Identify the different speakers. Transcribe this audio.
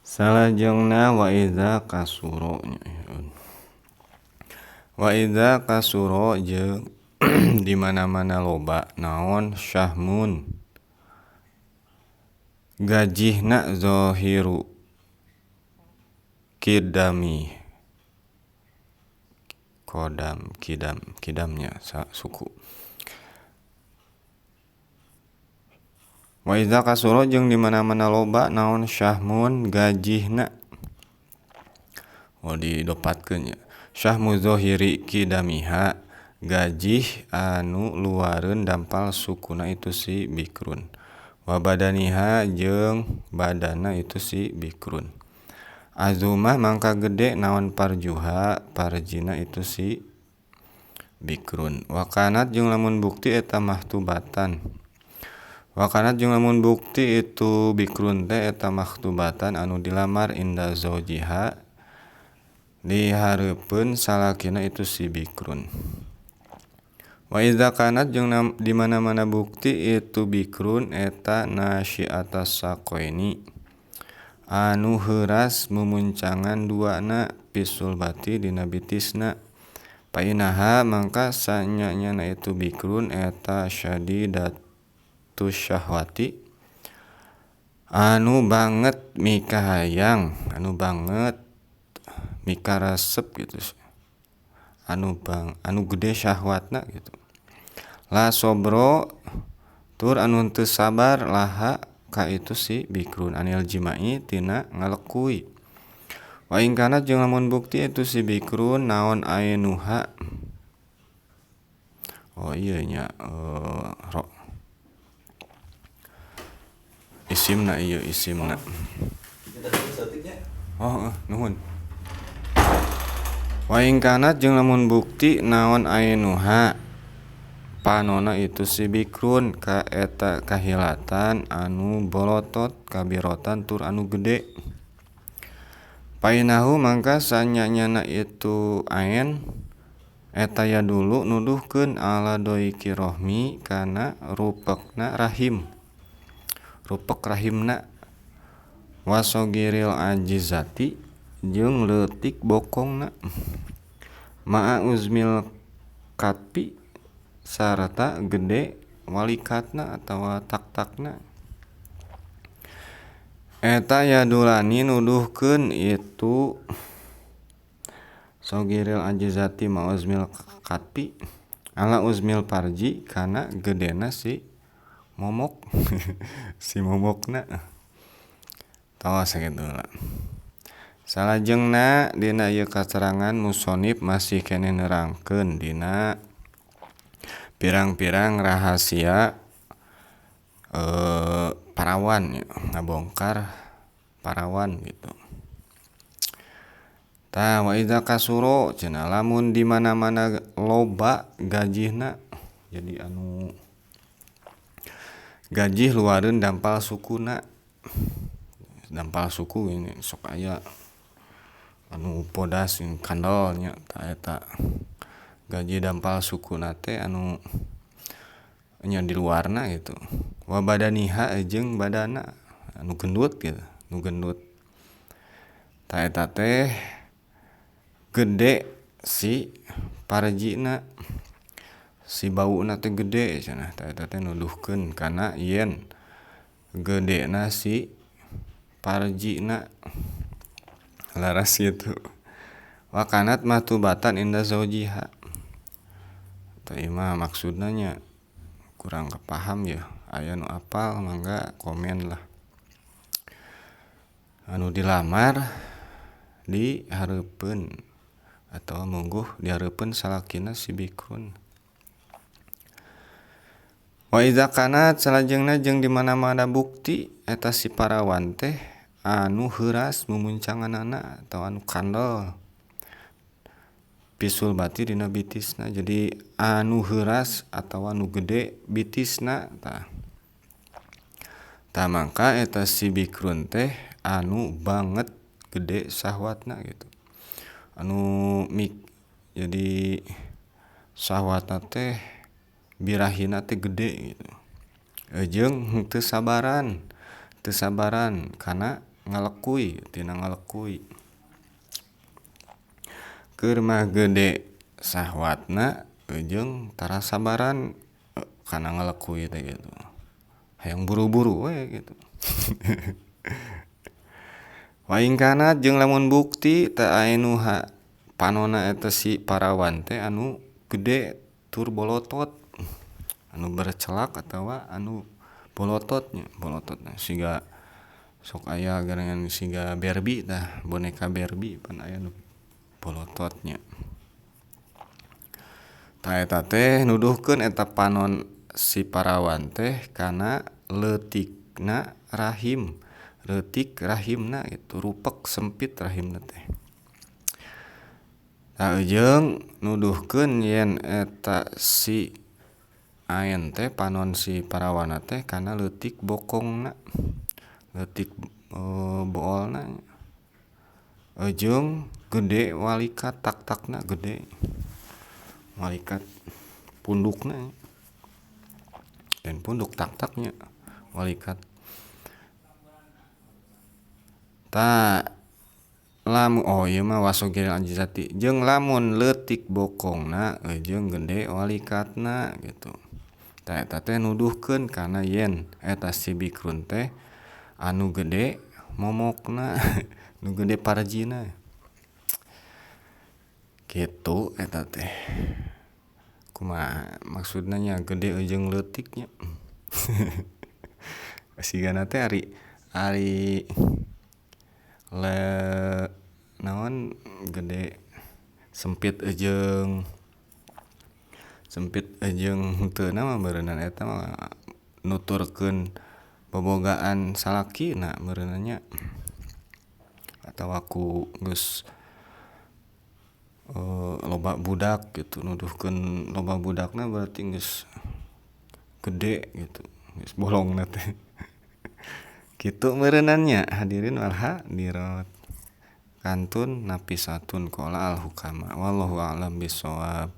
Speaker 1: Salajengna wa iza kasuro, wa iza kasuro jeung di mana-mana loba naon syahmun gajihna zahiru kidami kodam kidam kidamnya suku. Wa iza kasuro jeung di mana-mana loba naon syahmun gajihna, oh didopatkeun nya syahmu zahiri kidamiha gajih anu luareun dampal sukuna itu si bikrun, wa badaniha jeung badana itu si bikrun, azuma mangka gede naon parjuha parjina itu si bikrun, wa kanat jeung lamun bukti eta mahtubatan, wa kanat jeung lamun bukti itu bikrun teh eta makhtubatan anu dilamar inda zaujiha dihareupeun salakina itu si bikrun. Wa iza kanat jeung di mana-mana bukti itu bikrun eta nasyiatas saqaini anu heuras mumuncangan duana pisulbati dina bitisna, painaha mangka sanya-nyana itu bikrun eta syadidatu syahwati anu banget mikahayang anu banget mikaresep gitu anu bang anu gede syahwatna gitu la sobro tur anu teu sabar laha ka itu si bikrun anil jima'i tina ngalekuy, wa in kana jeung lamun bukti itu si bikrun naon ainuha, oh ieu nya ro isimna ieu isimna, oh nuhun. Wa in kana jeung lamun bukti naon ainuha panona itu si bikrun ka eta kahilatan anu bolotot kabirotan tur anu gede, painahu mangka sanya-nyana itu aen eta ya dulu nuduhkeun ala doiki rohmi kana rupekna rahim rupek rahimna wasogiril ajizati jeung leutik bokongna ma'a uzmil katpi sarta gede walikatna atawa tak-takna eta yadulani nuduhkeun itu sogiril ajizati ma uzmil katpi ala uzmil parji kana gedena si momok si momokna tawa sakitu heula. Salajengna dina ieu katerangan musonif masih keneh nerangkeun dina pirang-pirang rahasia parawan ya, ngabongkar parawan gitu. Tah wa iza kasuro cenah lamun di mana-mana loba gajihna, jadi anu gajih luareun dampal sukuna, dampal suku ini sok aya anu bodas kandel nya ta eta gaji dampal sukuna teh anu nya di luarna gitu, wa badaniha jeung badana anu gendut gitu, nu gendut ta eta teh gede si parjina si bauna teh gede cenah ta eta teh nuduhkeun kana yen gedena si parjina laras gitu. Wa kanat matubatan inda zaujiha tah ieu mah maksudna nya kurang kepaham ya, aya nu apal mangga komen lah. Anu dilamar di hareupeun atawa mungguh di hareupeun salakina si bikrun. Wa iza kanat salajengna jeung di mana-mana bukti eta si parawan teh anu heuras mumuncanganana atawa anu kandel pisul bati dina bitisna, jadi anu heuras atawa anu gede bitisna tah. Tah mangka eta si bikrun teh anu banget gede syahwatna gitu, anu mik jadi syahwatna teh birahina teh gede gitu, jeung henteu sabaran, teu sabaran kana ngalekuy tina ngalekuy. Keur mah gede sahwatna jeung tara sabaran kana ngalekuy teh gitu. Hayang buru-buru we gitu. Wa in kanat jeung lamun bukti teh ainuha panonna eta si parawan teh anu gede tur bolotot, anu bercelak atawa anu bolototnya, bolototna siga sok aya geningan siga Barbie tah, boneka Barbie pan aya nu bolototnya. Tah eta teh nuduhkeun eta panon si parawan teh kana leutikna rahim, leutik rahimna itu rupek sempit rahimna teh. Tah jeung nuduhkeun yen eta si aen teh panon si parawana teh kana leutik bokongna, leutik boolna jeung gede walikat tak-takna gede walikat pundukna dan punduk tak-taknya walikat. Ta lamun oh ieu mah wasogiril ajizati jeung lamun leutik bokongna jeung gede walikatna gitu. Ta eta teh nuduhkeun kana yen eta si bikrun teh anu gede momokna nu gede parjina kitu eta teh. Kumaha maksudna nya gede jeung leutiknya. Sigana teh ari le naon gede sempit jeung henteu mah meureunna eta mah nuturkeun bobogaan salakina meureunna nya atawa ku geus loba budak gitu, nuduhkeun loba budakna berarti geus gede gitu, geus bolongna teh. Kitu meureunna nya hadirin wal hadirat. Kantun napisatun qala al hukama wallahu a'lam bissawab.